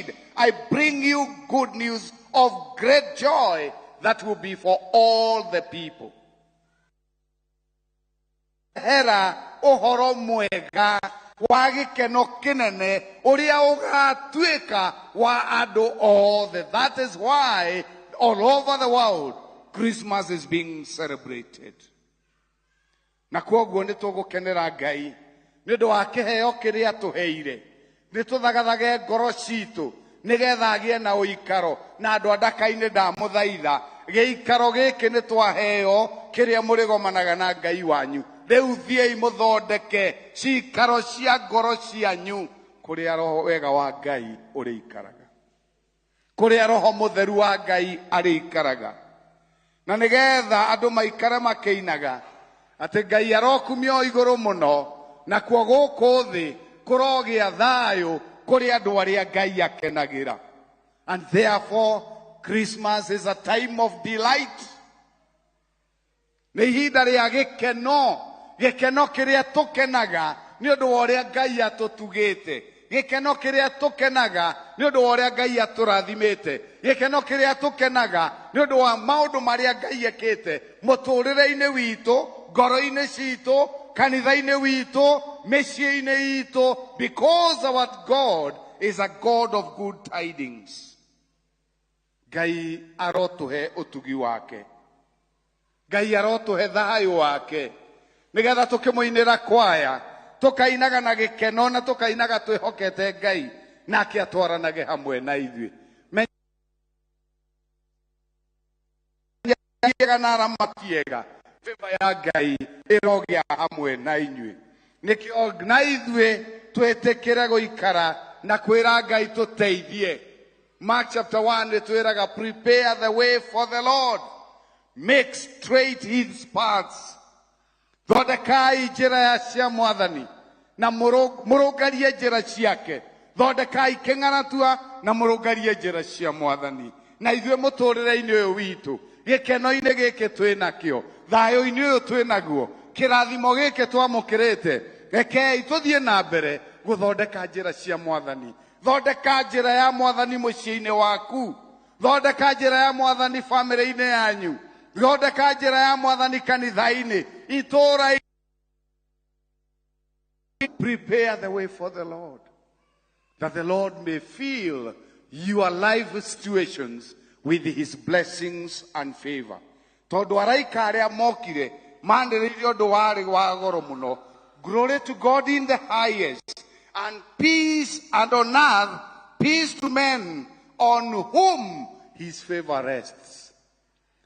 afraid. I bring you good news of great joy that will be for all the people. Hera ũhoro mwega wa gĩkeno kĩnene ũrĩa ũgatuĩka wa andũ othe. That is why all over the world Christmas is being celebrated. Na kwoguo nĩ tũgũkenera Ngai nĩ ũndũ wa kĩheo kĩrĩa tũheire. Nĩ tũthagathage ngoro citũ nĩgetha agĩe na ũikaro. Na andũ a Ndaka-inĩ ndamũthaitha, gĩikaro gĩkĩ nĩ twaheo kĩrĩa mũrĩgomanaga na Ngai wanyu. Rĩu thiĩi mũthondeke cikaro cia ngoro cianyu kũrĩa roho wega wa Ngai ũrĩikaraga, kũrĩa roho mũtheru wa Ngai arĩikaraga. Na nĩgetha andũ maikare makĩinaga atĩ Ngai arokumio igũrũ mũno, nakuo gũkũ thĩ kũrogĩa thayũ kũrĩ andũ arĩa Ngai akenagĩra. And therefore Christmas is a time of delight. Nĩ ihinda rĩa gĩkeno, gĩkeno kĩrĩa tũkenaga nĩ ũndũ wa ũrĩa Ngai atũtugĩte, gĩkeno kĩrĩa tũkenaga nĩ ũndũ wa ũrĩa Ngai atũrathimĩte, gĩkeno kĩrĩa tũkenaga nĩ ũndũ wa maũndũ marĩa Ngai ekĩte mũtũrĩre-inĩ witũ, ngoro-inĩ citũ, kanitha-inĩ witũ, mĩciĩ-inĩ itũ, because our God is a God of good tidings. Ngai arotũhe ũtugi wake, Ngai arotũhe thayũ wake, nĩgetha tũkĩmũinĩra kwaya tũkainaga na gĩkeno na tũkainaga twĩhokete Ngai, nake atwaranage hamwe na ithuĩ. Menyaga na aramati ega, favor ya Ngai ĩrogĩa hamwe na inyuĩ. Nĩkĩo na ithuĩ twĩtĩkĩre gũikara na kwĩra Ngai tũteithie. Mark chapter 1 ĩtwĩraga, prepare the way for the Lord, make straight his paths. Thondekai njĩra ya cia mwathani na mũrũngarie njĩra ciake. Thondekai kĩng'aratua na mũrũngarie njĩra cia mwathani. Na ithuĩ mũtũrĩre-inĩ ũyũ witũ, gĩkeno-inĩ gĩkĩ twĩ nakĩo, thayũ-inĩ ũyũ twĩ naguo, kĩrathimo gĩkĩ twamũkĩrĩte, rekei tũthiĩ na mbere gũthondeka njĩra cia mwathani. Thondeka njĩra ya mwathani mũciĩ-inĩ waku, thondeka njĩra ya mwathani bamĩrĩ-inĩ yanyu, thondeka njĩra ya mwathani kanitha-inĩ, itũũra. Prepare the way for the Lord, that the Lord may fill your life situations with his blessings and favor. Tondũ araika arĩa mokire manĩrĩire ũndũ warĩ wa goro mũno. Glory to God in the highest, and peace and on earth, peace to men on whom his favor rests.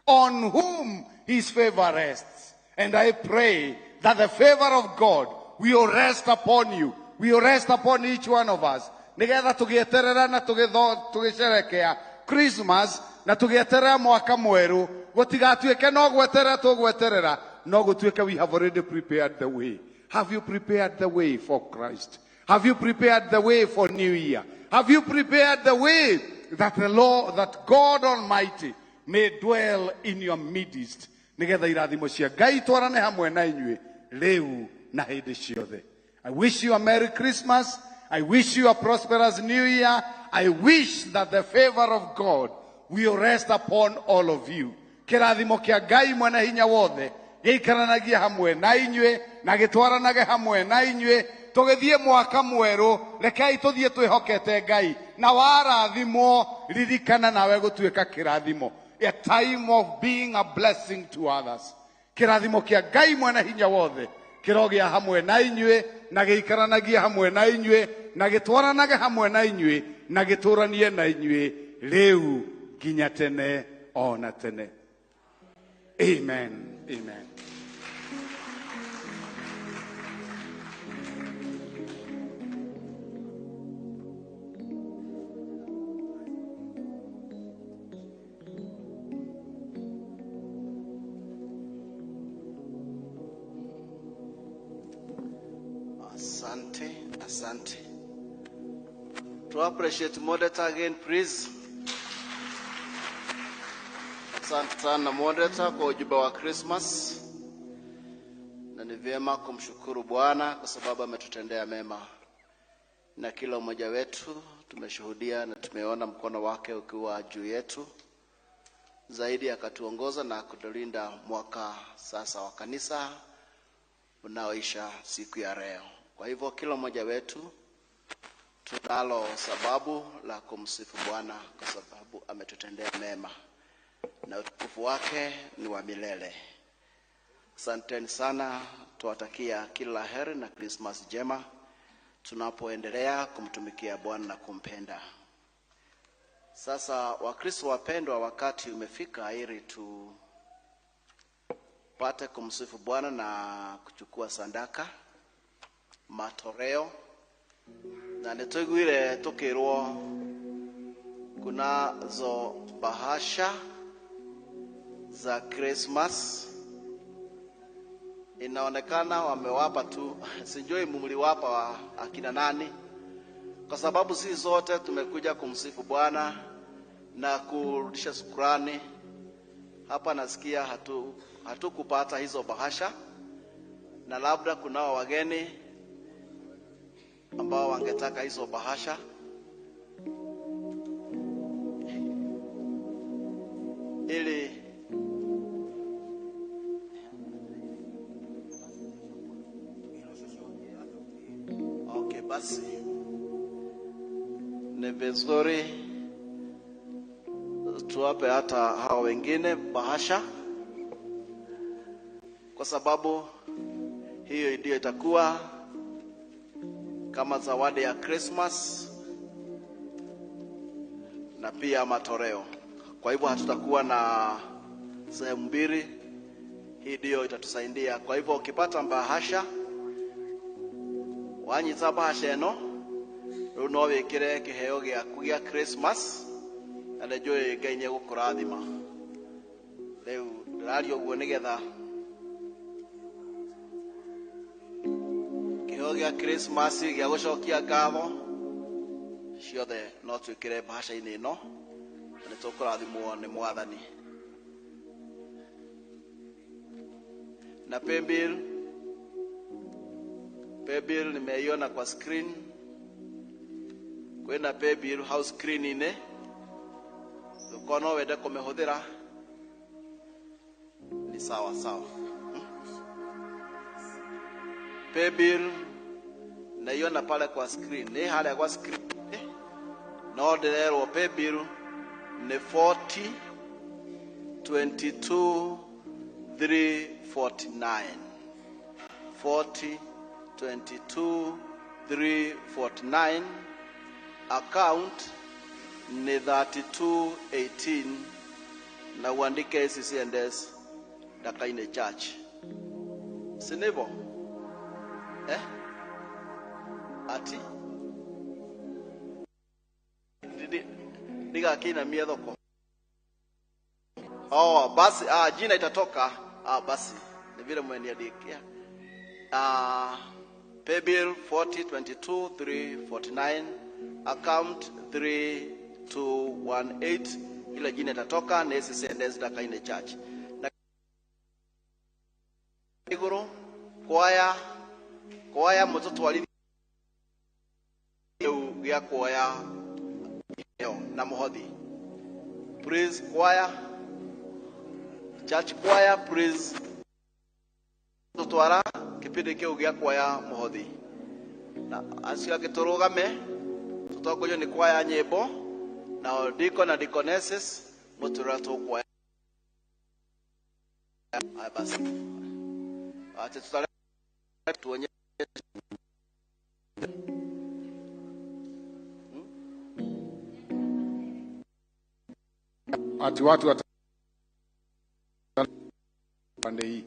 On whom his favor rests. And I pray that the favor of God will rest upon you, will rest upon each one of us. Nĩgetha tũgĩeterera na tũgĩcerekea Christmas na tũgĩeterera mwaka mwerũ, gũtigatuĩke no gweterera tũgweterera, no gũtuĩke we have already prepared the way. Have you prepared the way for Christ? Have you prepared the way for New Year? Have you prepared the way that the Lord, that God Almighty may dwell in your midst? Nĩgetha irathimo cia Ngai itwarane hamwe na inyuĩ rĩu na hĩndĩ ciothe. I wish you a Merry Christmas. I wish you a prosperous New Year. I wish that the favor of God will rest upon all of you. Kĩrathimo kĩa Ngai mwene hinya wothe gĩikaranagie hamwe na inyuĩ na gĩtwaranage hamwe na inyuĩ tũgĩthiĩ mwaka mwerũ. Rekei tũthiĩ twĩhokete Ngai, na warathimwo ririkana nawe gũtuĩka kĩrathimo. A time of being a blessing to others. Kĩrathimo kĩa Ngai mwene hinya wothe kĩrogĩa hamwe na inyuĩ na gĩikaranagie hamwe na inyuĩ na gĩtwaranage hamwe na inyuĩ na gĩtũranie na inyuĩ rĩu nginya tene ona tene. Amen. Amen. Asante, asante. To appreciate moderator again, please. Asante sana moderator kwa ujumbe wa Christmas. Na ni vyema kumshukuru Bwana kwa sababu ametutendea mema. Na kila mmoja wetu Tumeshuhudia na tumeona mkono wake ukiwa juu yetu. Zaidi akatuongoza na kutulinda mwaka sasa wa kanisa unaoisha siku ya leo. Kwa hivyo kila mmoja wetu tunalo sababu la kumsifu Bwana kwa sababu ametutendea mema na utukufu wake ni wa milele. Asanteni sana, tuwatakia kila la heri na Christmas njema tunapoendelea kumtumikia Bwana na kumpenda. Sasa Wakristo wapendwa, wakati umefika ili tupate kumsifu Bwana na kuchukua sadaka, matoleo. Na nĩtũiguire tũkĩrwo kunazo bahasha za Christmas. Inaonekana wamewapa tu, sijui mliwapa wa akina nani, kwa sababu sisi zote tumekuja kumsifu Bwana na kurudisha shukrani. Hapa nasikia hatukupata hizo bahasha, na labda kunao wageni ambao wangetaka hizo bahasha. Ili okay, basi ni vizuri tuwape hata hawa wengine bahasha, kwa sababu hiyo ndio itakuwa kama zawadi ya Christmas na pia matoleo. Kwa hivyo hatutakuwa na sehemu mbili, hii ndio itatusaidia. Kwa hivyo ukipata bahasha, wanyita bahasha eno, riu no wikire kiheo giaku gia Christmas, na nĩnjũĩ Ngai nĩegũkũrathima. Rĩu ndĩraria ũguo nĩgetha kiheo gĩa Christmas gĩa gũcokia ngatho ciothe no twĩkĩre bahasha-inĩ ĩno, na nĩtũkũrathimwo nĩ Mwathani. Na paybill nimeiona kwa screen. Kwĩna paybill hau screen-inĩ, ũkorwo no wende kũmĩhũthĩra ni sawa sawa. Paybill naiona pale kwa screen, ni harĩa kwa screen, no ndĩrerwo paybill ni 40 22 349. 40 22 349. Account ni 3218, na uandike CCNS Ndakaine Church, si ndivyo? Ati ndigakĩinamia thoko. Oh, basi jina itatoka. Basi ni vile mmeniandikia. Paybill 40 22 349, account 3218, ile jina itatoka ni CCNS Ndakaine Church. Na iguru kwaya mũtũtwarithie gĩa kuoya na mũhothi. Please choir, church choir, please tũtwara kĩbindi kĩu gĩa kuoya mũhothi. Na acio angĩ tũrũgame tũtongorio nĩ kwaya nyĩmbo, na deacon na deaconesses mũtũrĩra tũkuoya. Haya basi, acha tutale tuonyeshe. Ati watu wa pande hii.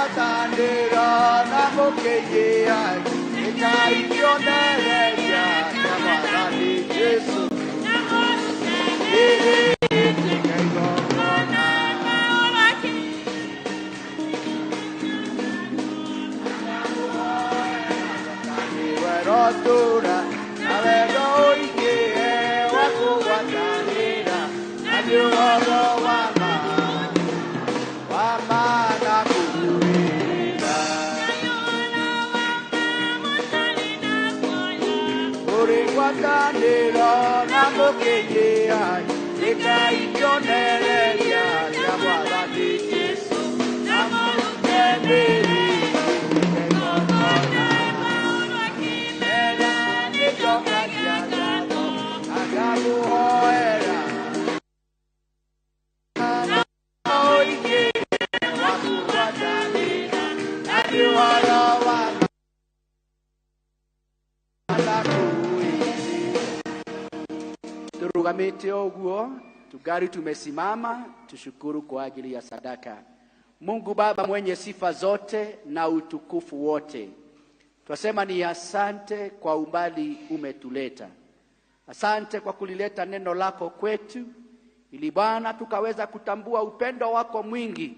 Kũgwatanĩra na mũkĩnyĩa ĩkai kĩonereria kĩa Mwathani Jesũ. Ĩrĩtĩka igongona. Rotura na wendo ũingĩhe wa kũgwatanĩra na nĩ ũhoro wa ma wa ma na kũguĩra. Ũrĩ ngwatanĩro na mũkĩnyĩa ĩkai kĩonereria kĩa Mwathani Jesũ na mũrute mĩĩrĩ ĩtuĩke igongona. Era nĩnjokagia ngatho na ngakũhoera na ũingĩhe wa kũgwatanĩra na nĩ ũhoro wa ma na kũũĩra. Turugamĩte ũguo, tugari tumesimama, tushukuru kwa ajili ya sadaka. Mungu Baba mwenye sifa zote na utukufu wote, twasema ni asante kwa umbali umetuleta. Asante kwa kulileta neno lako kwetu, ili Bwana tukaweza kutambua upendo wako mwingi,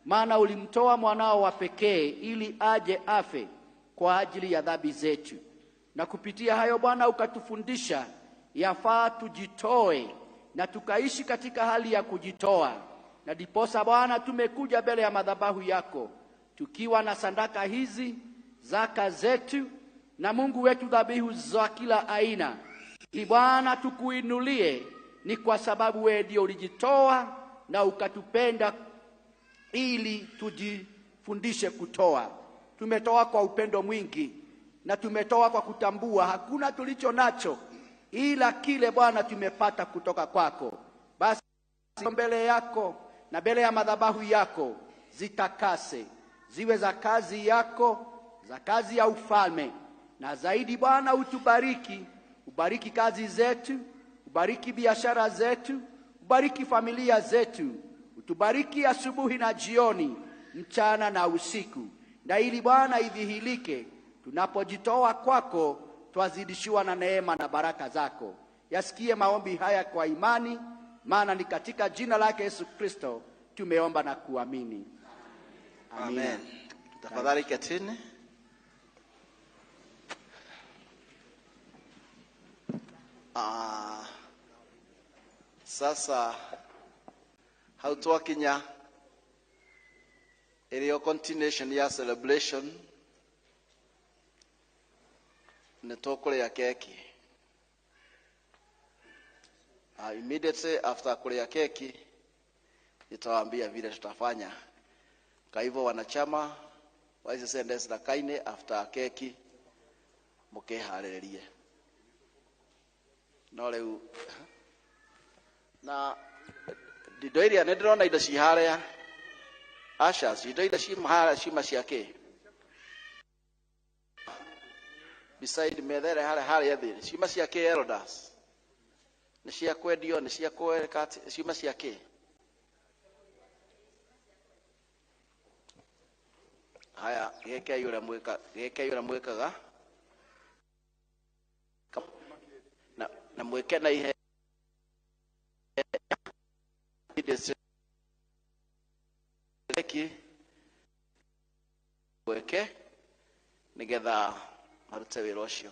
maana ulimtoa mwanao wa pekee ili aje afe kwa ajili ya dhambi zetu. Na kupitia hayo Bwana ukatufundisha yafaa tujitoe na tukaishi katika hali ya kujitoa. Na diposa Bwana tumekuja mbele ya madhabahu yako tukiwa na sadaka hizi, zaka zetu, na Mungu wetu dhabihu za kila aina, ili Bwana tukuinulie, ni kwa sababu wewe ndio ulijitoa na ukatupenda ili tujifundishe kutoa. Tumetoa kwa upendo mwingi na tumetoa kwa kutambua hakuna tulicho nacho ila kile Bwana tumepata kutoka kwako. Basi mbele yako na mbele ya madhabahu yako zitakase, ziwe za kazi yako, za kazi ya ufalme. Na zaidi Bwana utubariki, ubariki kazi zetu, ubariki biashara zetu, ubariki familia zetu, utubariki asubuhi na jioni, mchana na usiku. Na ili Bwana idhihirike, tunapojitoa kwako twazidishiwa na neema na baraka zako. Yasikie maombi haya kwa imani, maana ni katika jina lake Yesu Kristo tumeomba na kuamini. Amina. Amen. Tafadhali ketini. Sasa hau twakinya ĩrĩo continuation ya celebration nĩ tũkũrĩa keki. Immediately after kũrĩa keki nitawaambia vile tutafanya. Kwa hivyo wanachama wa ICCNS na Kaine, after keki mũkĩharĩrĩrie. No rĩu na indo iria nĩ ndĩrona indo ci harĩa ashes, indo iria ci harĩa ciuma cia kĩ beside metha ĩrĩa harĩa harĩa thĩ ciuma cia kĩ elders nĩ cia kwendio nĩ cia kweka atĩ ciuma cia kĩ. Haya, gĩkei ũrĩa mwĩka, gĩkei ũrĩa mwĩkaga na mwĩke na ihe mwĩke nĩgetha marute wĩra ũcio.